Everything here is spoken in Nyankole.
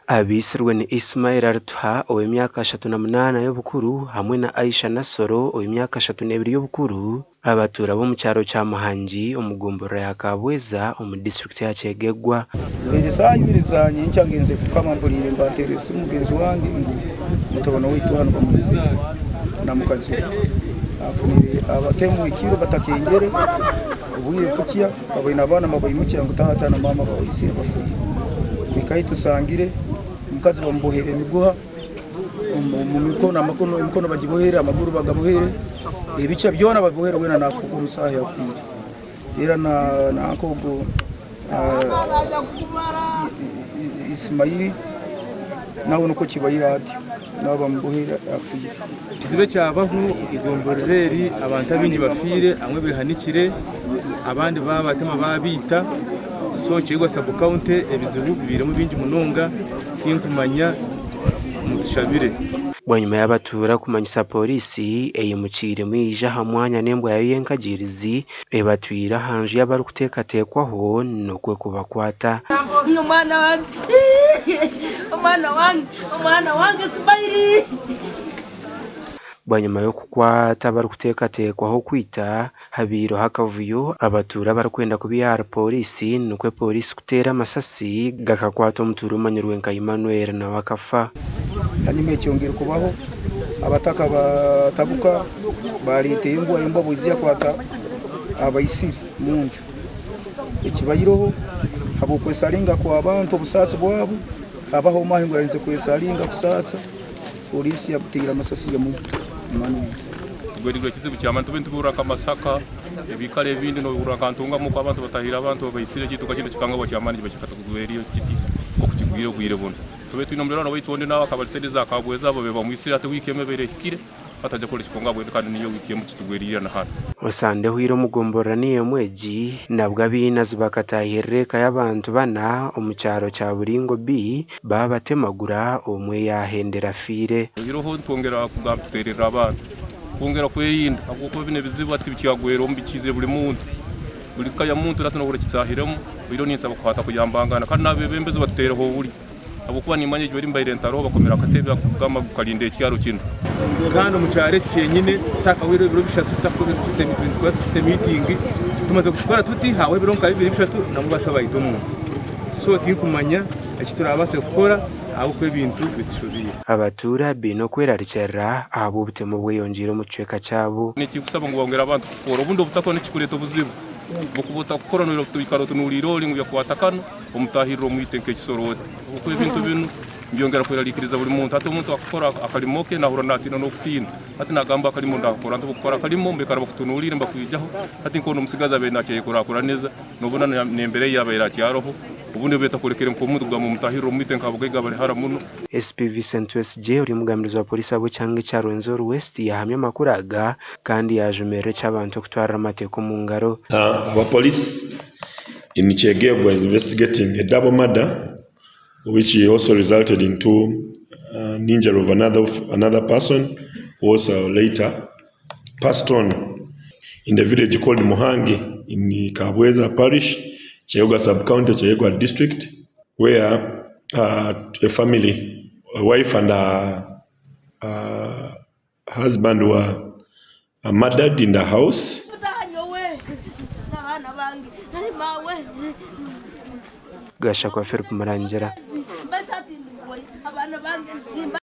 Abaitsirwe ni Ismail Arituha ow'emyaka 38 y'obukuru hamwe na Aisha Nassolo ow'emyaka 32 y'obukuru, abatuura b'omu kyaro kya Muhangi omu gomborora ya Kabweza omu disiturikiti ya Kyegegwa. Zibaire saaha ibiri za nyenkya ngenzire kukama mpuriire nibanteera esimu mugyenzi wange ngu mutabani waitu hanu bamwitsire na mukazi we. Afunire abatemu ekiro batakengire obwire kukya babaine abaana babaimukya ngu taata na maama babaitsire bafiire. Kuhika ahi tusangire omukazi bamubohere emiguha omu mikono emikono bagibohere amaguru bagabohere ebikya byona babibohere weena nafuuka omu saaha yafiire. Era nanka ogwo Isimaili nawe nikwo kibaire atyo, nawe bamubohere afiire. Ekizibu ekyabaho eigomborora eri abantu abaingi bafiire abamwe behanikire abandi babatema babaita so Kyegegwa sub county ebizibu bibairemu bingi munonga tinkumanya mutushabire. Bwanyima y'abatuura kumanyisa Pooriisi, eimukiiremu yaija aha mwanya n'embwa yaayo y'enkagiirizi ebatwire aha nju y'abarikuteekateekwaho nikwo kubakwata. Bwanyima y'okukwata abarikuteekateekwaho kwita, habaireho akavuyo abatuura barikwenda kubiiha ahari pooriisi nikwo pooriisi kuteera amasasi gakakwata omutuura omanyirwe nka Emmanuel nawe akafa. Hanyuma ekyongeire kubaho, abataka batabuka bareeta embwa, embwa bwija yakwata abaitsire munju. Ekibaireho habw'okwesaringa kw'abantu obusaasi bwabo, habaho omwe ahinguranize kwesaringa kusaasa, Poliisi yamuteire amasasi yamwita. Emmanuel. Tugwerirwe ekizibu ky'amaani tube nituburira nka Masaka, ebiikaro ebindi nohurira nka Ntungamo oku abantu batahire abantu babaitsire ekiituka kinu ekikangabwa ky'amaani kiba kikatugweriire kiti nk'oku kigwire obwire bunu. Tube twine omuliraanwa waitu ondi nawe akaba ari saidi za Kabwezi abo babaire bamwitsire hati wiiki emwe ebaire ehikire hati aija kukora ekikangabwa kandi niyo wiiki emu kitugweriire na hanu. Osande ehweire omu gomborora niyo emwe egi, nabwo abainazi bakataahirira eka y'abantu bana omu kyaro kya Buringo B baabatemagura omwe yaahendera afiire. Oihireho nitwongera kugamba tuteererera abantu kwongera kwerinda ahabw'okuba binu ebizibu hati bikyagwera omu bikiizire buri muntu. Buri ka ya muntu hati nohurira kitaahiremu. Oihireho ninsaba kuhata kuyambangana kandi n'abeebembezi batuteereho oburyo ahabw'okuba nimanya egi bari mbaire ntaroho bakomire akatebe akakugamba ngu karinde ekyaro kinu. Kandi omu kyaro eki kyenyine tihaakahweireho ebiro bishatu tutakozire miitingi. Tumaze kukikora tuti hahwaho ebiro nka bibiri bishatu nabwo baashuba baita omuntu. So tinkumanya eki turaabaase kukora ahabw'okuba ebintu bitushobeire. Abatuura baine okwerarikirira ahabw'obutemu obweyongyeire omu kicweka kyabo. Nikikusaba ngu wongere abantu kukora obundi obutakora nikikureeta obuzibu. Obu okuba otakukora noikara otunuuriire ori ngu yakwata kanu omutahirire omwite nk'ekisoro oti. Ahabw'okuba ebintu binu nibyongera kwerarikiriza buri muntu. Hati omuntu akukora akarimo ke nahurra natiina n'okutiina. Hati nagamba akarimo ndakakora nta? Obu okukora akarimo baikara bakutunuuriire nibakwijaho. Hati nk'onu omutsigazi abaire nakyeyekurakuraniza nobona n'embeera ei yabaire akyaroho obundi obu etakurekere nk'omuntu kugamba omutahirire omwite nk'abagaiga abari hara muno. SP Vincent Twesigye ori omugambirizi wa Pooriisi ahabw'ekyanga ekya Rwenzori West yahamya amakuru aga kandi yaajumirira eky'abantu okutwarira amateeka omu ngaro. Our police in Kyegegwa is investigating a double murder which also resulted into an injury of another, another person who also later passed on in the village called Muhangi in Kabweza parish, Kyegegwa sub-county, Kyegegwa district, where a family, a wife and a, a husband were murdered in the house. Gashakwa Philip Murangira.